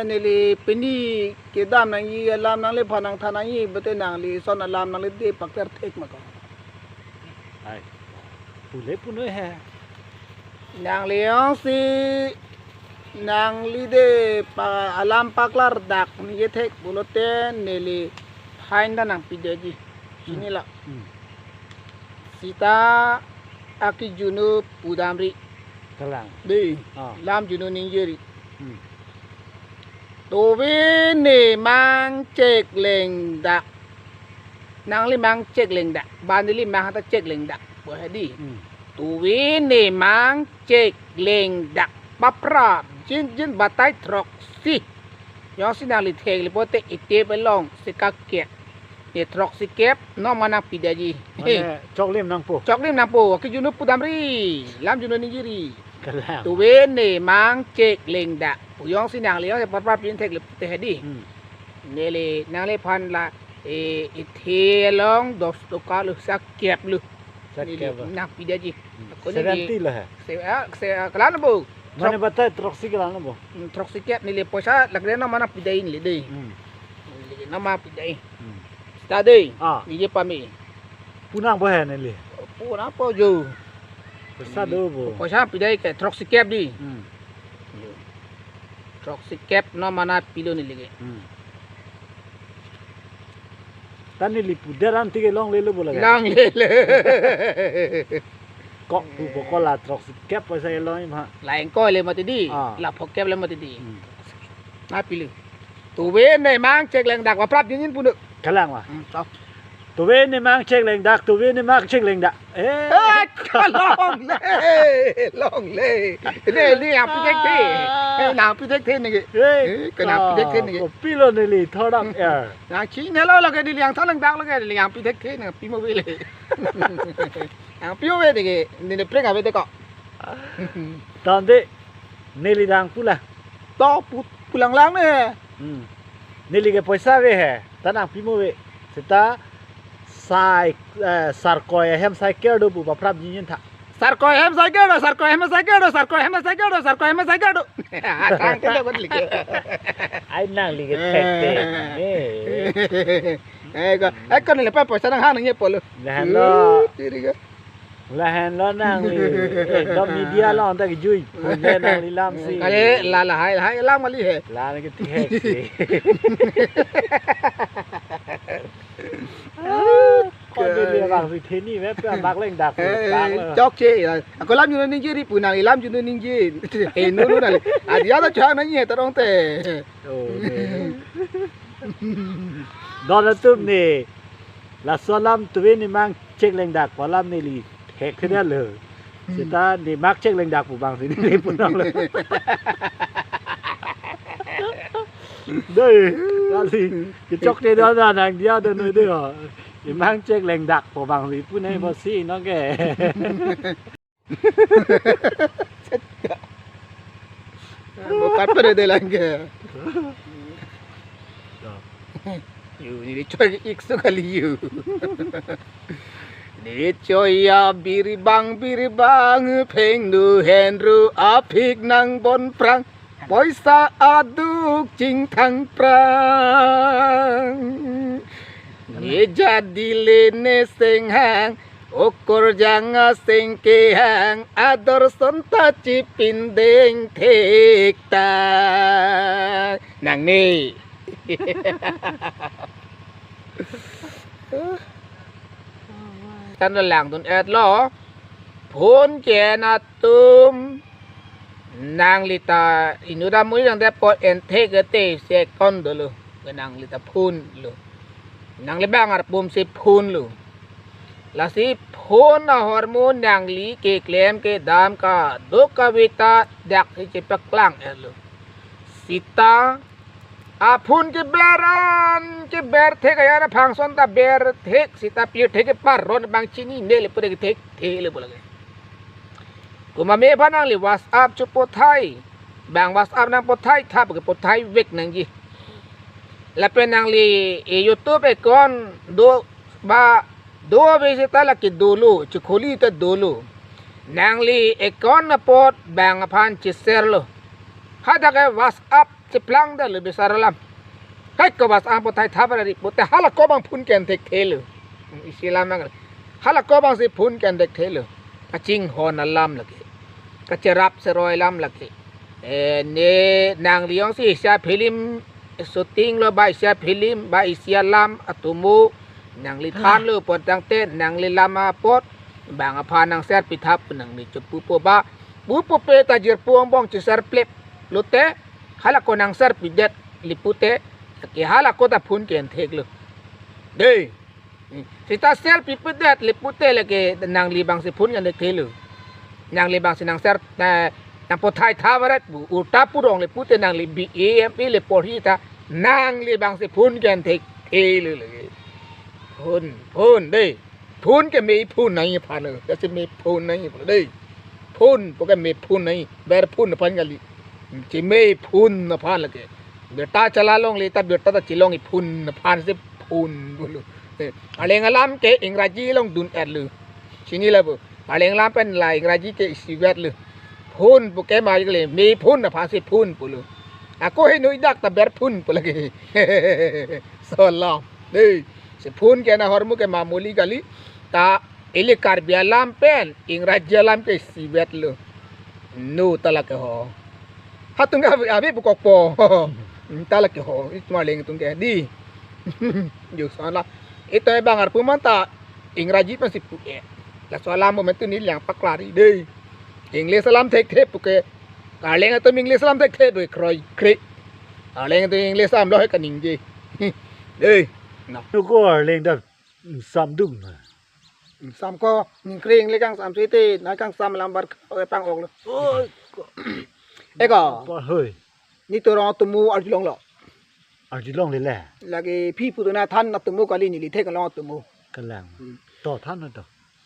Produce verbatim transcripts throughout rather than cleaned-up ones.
Neli pini kedam nangji alam nangliphan nangthan nangji, bete nangli son alam nangli de paklar thek ma ko. Ai. Pule punoi he. Nangli jongsi nangli de pa alam paklar dak ningje thek pulote neli fine ta nangpidetji. Hmm. Chinilo. Hmm. Seta akejun-o pudamri. Kalang. Dei. Ah. Lam jun-o ningjeri. Hmm. Tove ne mang chekleng dak. Nangli mang chekleng dak. Ba neli mang ta chekleng dak. Bo hedi. Hmm. Tove ne mang chekleng dak. Paprap jinjin batai throksi. Jongsi nangli thekle pote itip along si kakek. Ne throksi kep, non ma nangpidetji. Mane choklim nangpo. Choklim nangpo, akejun-o pudamri, lam jun-o ningjeri. Kalang. Tove ne mang chekleng dak. Pu jongsi nangli jongsi paprap jin thekle pote hedi. Hmm. Neli nangliphan la, eh, ithe along dos toka lo, sa kep lo. Sa kep lo. Neli nangpidetji. Hmm. Ako neli seventy lo he. Se, ah, se, ah, kalang bo. Mane batai throksi kalang bo. Hmm, throksi kep neli poisa lagre non ma nangpidetji neli dei. Hmm. Neli non ma pidetji. Hmm. Seta dei. Ah. Ningje pame. Pu nangpo he neli. Pu nangpo jo. Poisa do bo. Poisa pidetji ke throksi kep dei. Hmm. Throksi kep non ma nangpilo neli ke. Hmm. Ta neli pudet an tik ke longlelo bo lake. Longlelo. Kok pu pokok la throksi kep poisa kelong ma. La ingkoi le mati dei. Ah. La phokep le mati dei. Hmm. Nangpilo. Tove ne mang chekleng dak, paprap jinjin punon. Kalang ma. Hmm, to. Tove ne mang chekleng dak, tove ne mang chekleng dak. Eh. Eh, kalongle, longle. Ne, ne nangpi thekthe. Eh, nangpi thekthe neke. Eh, ke nangpi thekthe neke. Kopilo neli thodak ya. Nangchinelo lake neli nangthan nangdak lake neli nangpi thekthe nangpi mo vele. Nangpi mo vele ke, ne ne preng ave de ko. Tangte neli dang pula. To pu, pulang lang ne. Hmm. Neli ke poisa ave he. Ta nangpi mo ave. Seta sai, eh, sarkoi ahem cycle do pu paprap jinjin tha. Sarkoi ahem cycle do, sarkoi ahem cycle do, sarkoi ahem cycle do, sarkoi ahem cycle do. Atang tele bot like. Ai nangli ke thekthek. Eh. Eh, ko, eh, ko neli pa poisa nanghang nangji pulo. Lahenlo. Uh, tiri ko. Lahenlo nangli. Eh, dom media along ta kejui. Punya nangli lam si. Kali la lahai, lahai lam kali he. La nangli kethek si. Ko neli bang si theni me pe bak leng dak. Eh, bak lo. Chokche. Ako lam jun-o ningjeri pu nangli lam jun-o ningje. Eh, no no nangli. Adia ta chang nangji he tarong te. Oh, ne. Don atum ne. Laso alam tove ne mang chekleng dak pu alam neli thekthedetlo. Seta ne mang chekleng dak pu bang si neli punanglo. Dei, kali kechokche do da nang dia do noi dei ho. Ne mang chekleng dak pu bang si pu ne bo si nong ke. Bukan pada de lang ke. Yu, neli choi ik so kali yu. Neli choi ya biribang biribang phengnu henru aphik nang bon prang. Poisa aduk chingthang prang. Ne jadi le ne senghang. Okorjang aseng kehang ador son ta chipindeng thekta. Nang ne. Kan langdun-etlo. Phone ke-en atum. Nangli ta inut amonit nang depot en thek ete se kon dolo. Nangli ta phone lo. Nangli bang arpum si phone lo. Lasi phone ahormu nangli keklem kedam kadokave ta dak si chepaklang-etlo. Seta aphone keber an keber thek ayan aphangson ta ber thek seta pir thek ke paron bang chinine le pura ke thekthe le bola ke. Komat me aphan nangli WhatsApp chopothai. Bang WhatsApp nangpothai thap ke pothai vek nangji. Lapen nangli, eh, YouTube account do ba do ave seta lake dolo, chekholi ta dolo. Nangli account apot bang aphan che-share lo. Hadak ke WhatsApp Cheplang da lo besar alam. Hai ko bas ang pothai thabar ari pote hala ko bang phun ke-en thekthe lo. Isi alam ang. Hala ko bang si phun ke-en thekthe lo. Kachinghon alam lake. Kacherap seroi alam lake. Eh, ne nangli jongsi isi a-film shooting lo ba isi a-film ba isi alam atomo nangli than lo pon tangte nangli lam apot bang aphan nang ser pithap nangli chepupo ba. Pupo pe ta jirpo angbong cheser plep lote hala ko nang ser pidet lipute ke hala ko ta phun ke-en thek lo. Dei. Sita ser pipedet lipute lake nangli bang si phun ke-en thekthe lo. Nangli bang si nang ser na nang pothai thabaret bu uta purong lipute nangli B A M A le porhi ta nangli bang si phun ke-en thekthe lo lake. Phun, phun dei. Phun ke me phun nai aphan lo. Kasi me phun nai aphan lo dei. Phun po ke me phun nai. Ber phun aphan kali. Chi me phun aphan lake. Birta chala longle ta birta ta chelong-i phun aphan si phun pulo. Eh, aleng alam ke Ingraji along dun-et lo. Chini la bo. Aleng alam pen la Ingraji ke isivet lo. Phun po ke ma le me phun aphan si phun pulo. Ako he noi dak ta ber phun pu lake. Salam. Dei, si phun ke na hormu ke mamuli kali. Ta ili Karbi alam pen Ingraji alam ke isivet lo. Nu ta lake ho. Hatung ke ave, ave pukokpo. Ta lake ho. Itu Arleng atum ke dei. Yo sana. Itu e bang arpu man ta Ingraji pen si pu-e. Laso alam mo mentu ni liang paklari dei. English alam thekthe puke. Arleng atum English alam thekthe doi kroi kre. Arleng atum English alam lo he kaningje. Dei. Na. Nuko Arleng dak samdum na. Sam ko ningkring le kang sam siti, na kang sam lambar ko pang-ok lo. Oi, ko. Eko. Apa hoi? Netum arong atomo arjulong lo. Arjulong le le. Lake phi putu na than atomo kali neli thek along atomo. Kalang. Hmm. To than na to.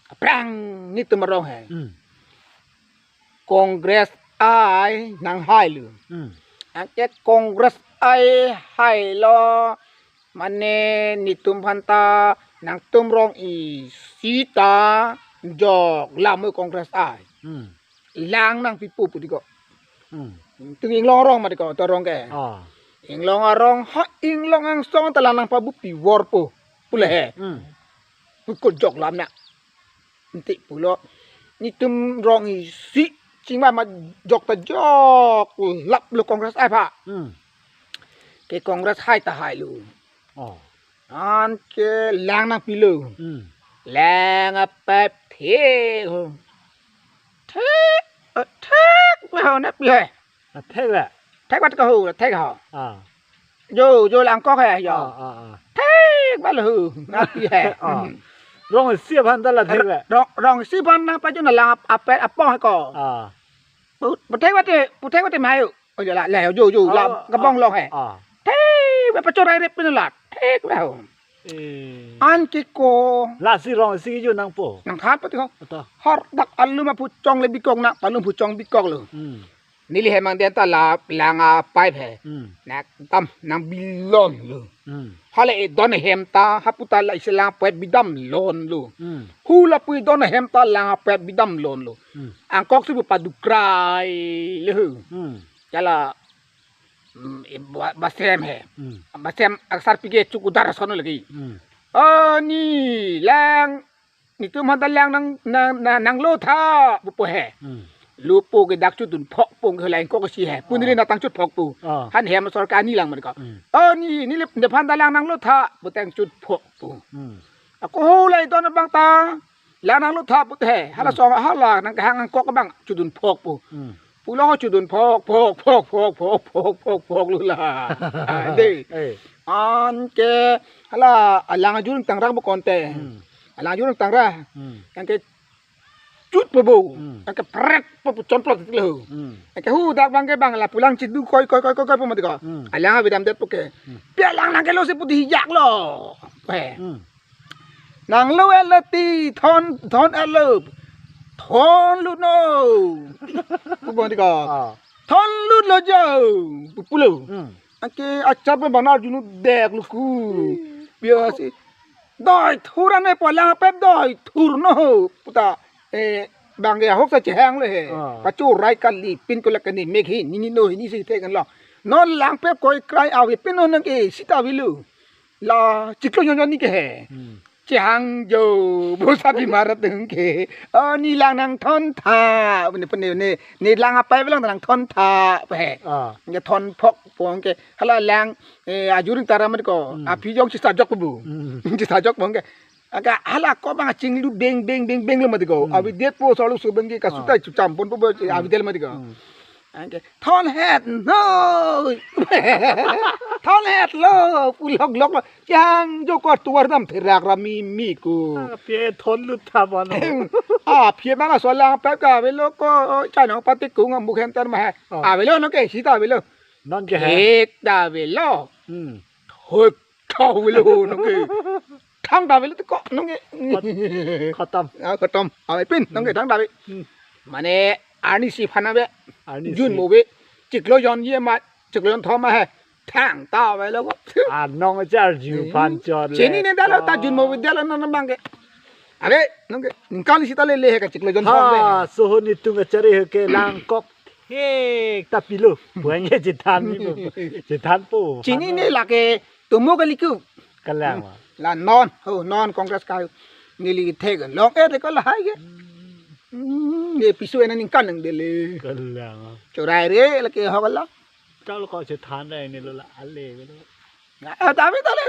Aphrang netum arong he. Hmm. Congress ai nang hai lo. Hmm. Anke Congress ai hai lo. Mane netum aphan ta nangtum rong isi ta jok lam Congress ai. Hmm. Lang nangpipo pu tiko. Hmm. Tung Inglong arong ma tiko to arong ke. Ah. Inglong arong ha Inglong angsong ta lang nangpabup pivorpo. Pule he. Hmm. Pukul jok lam na. Enti pulo. Netum rong isi chingvai ma jok ta jok lap lo Congress ai pha. Hmm. Ke Congress hai ta hai lo. Oh. Anke lang nangpilo. Hmm. Lang apep thek ho. Thek, eh, thek ba ho na pi hai. Ah, thek ba. Thek ba ka ho, thek ho. Ah. Jo, jo lang kok hai jo. Ah, ah, ah. Thek ba lo ho. Na pi hai. Ah. Hmm. Rong isi aphan ta la thek ba. Rong, rong isi aphan nangpajut na lang ap-, apet apong hai ko. Ah. Pu, pu thek ba te, pu thek ba te mai. Oh, ya la, la, jo, jo, la, oh, kabong ah, long hai. Ah. Thek ba pachor ai rep pin la. Thek ba ho. Eh. Anke ko. Lasi rong isi kejut nangpo. Nangthan pati ko. Ato. Har dak alum aphu chong le bikok na, palum aphu chong bikok lo. Hmm. Neli hem angdeng ta la lang a pipe he. Hmm. Nangdam nangbilon lo. Hmm. Hala edon ahem ta hapu ta la isi lang pipe bidam lon lo. Hmm. Hu lapu edon ahem ta lang a pipe bidam lon lo. Hmm. Angkok si bu padukrai lo. Hmm. Kala, mm, e, ba-, basem he. Hmm. Basem aksar pige chukudar ason lagi. Hmm. Ani lang netum aphan ta lang nang, nang, nang, nanglo tha pupo he. Hmm. Lupo ke dak chudun phok pung ke lang kok si he. Pun, ah, neli natang chut phok pu. Ah. Han hem sorkar ni lang mereka. Hmm. Ani, neli nephan ta lang nanglo tha puteng chut phok pu. Hmm. Ako ho lai don abang ta lang nanglo tha pute he. Hala, hmm, song hala nangkehang angkok abang chudun phok pu. Hmm. Pulang chudun phok, phok, phok lo la. Ah, dei. Eh. Anke hala alang ajur tangrak bo konte. Hmm. Alang ajur tangrak. Hmm. Anke chut po bo. Hmm. Anke pret po pu chonplot lo. Hmm. Anke hu dak bang ke bang la pulang chidu koi, koi, koi, koi, koi po mati ko. Hmm. Alang abidam det po ke. Hmm. Pi alang nangkelo si pu di jak lo. Eh. Hmm. Nanglo-et lo ti thon, thon-et lo. Thonlut no. Pu bang tiko. Ah. Thonlut lo jo. Pu pulo. Hmm. Anke achar pe bana junu dek lo ku. Biasa. Doi thur ane po lang apep doi thur no ho. Puta, eh, bang ke ahok sa chehang le he. Ah. Pachu rai kali pin ko la kani mek hi ni ni no hi ni si the kan lo. Non langpep koi krai ave pin non nang ke sita avelo. La chiklo jonjon ni ke he. Hmm. Chehang jo bosa bimar atum ke. Oh, ne lang nangthontha. Ne pene ne ne lang apai belang nangthontha he. Ah. Nge thon phok pong ke. Hala lang, eh, ajuring tara mati ko. Hmm. Aphi jong chista jok bu. Hmm. Chista jok pong ke. Aka hala ko bang chinglu beng beng beng beng lo mati ko. Hmm. Avi det po solo subeng ke kasuta Ah. chucham pon po bo Hmm. avi del mati ko. Hmm. Anke thon het no. Thon het lo, pu lok lok lo. Chehang jo ko tuar dam therak ra mi mi ku. Ah, pie thon lut tha bano. Ah, pie mana so langpep ke avelo ko, chanong pati kung amuk henter ma he. Oh. Avelo non ke sita avelo. Non ke he. Thek ta avelo. Hmm. Hoi, thau lo nang ke. Thang ta avelo ti ko nang ke. Khat-, khatam. Ah, khatam. Ave pin nang ke thang ta ave. Hmm. Mane arnisi aphan ave. Arnisi. Jun mo ave. Chiklo jon ye ma, chiklo jon thom ma he. Thang ta avelo ko. Ah, nong char ju Hmm. phan chor le. Chini ne dalo ta jun mo ave dalo non bang ke. Ave, nang ke. Ningkan sita lele he ka chiklo jon thom le. Ha, sohon itum achari he ke langkok. He, ta pilo. Buang ye chethan ni po. Chethan po. Chini ne lake tomo kali ku. Kalang ma. La non, ho non Congress ka. Neli thek long e thek lahai ke. Hmm, ne piso ena ningkan nang dele. Kalang ma. Chorai re lake ho kala. Tal ko chethan re ne lo la ale lo. Na, eh, ta ave ta le.